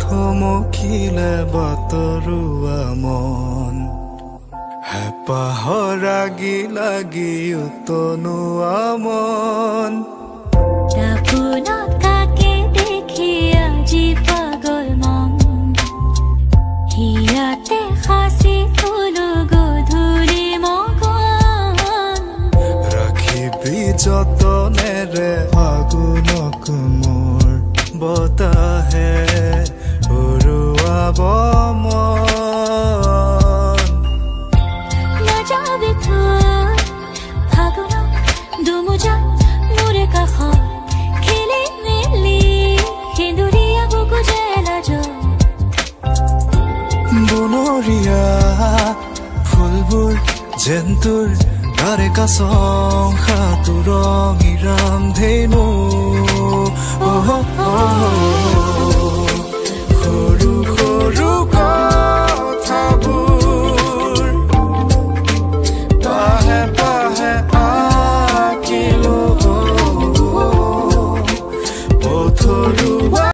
থমকিলে বাতৰুৱা মন, হেঁপাহৰ ৰাগি লাগি উতনুৱা মন। দাপোনত কাকে দেখি আজি পাগল মন, হিয়াতে সাঁচি থলো গধূলি মগন। ৰাখিবি যতনেৰে ফাগুনক মোৰ, বতাহে উৰুৱাব মন। নাযাবি থৈ ফাগুনক দুমোজা মোৰে কাষত, খেলি মেলি সেন্দুৰীয়া বুকু যে লাজ। বনৰীয়া ফুলবোৰ যেন তোৰ তাৰে কাছং সাঁতোৰঙী ৰামধেনু। অ'।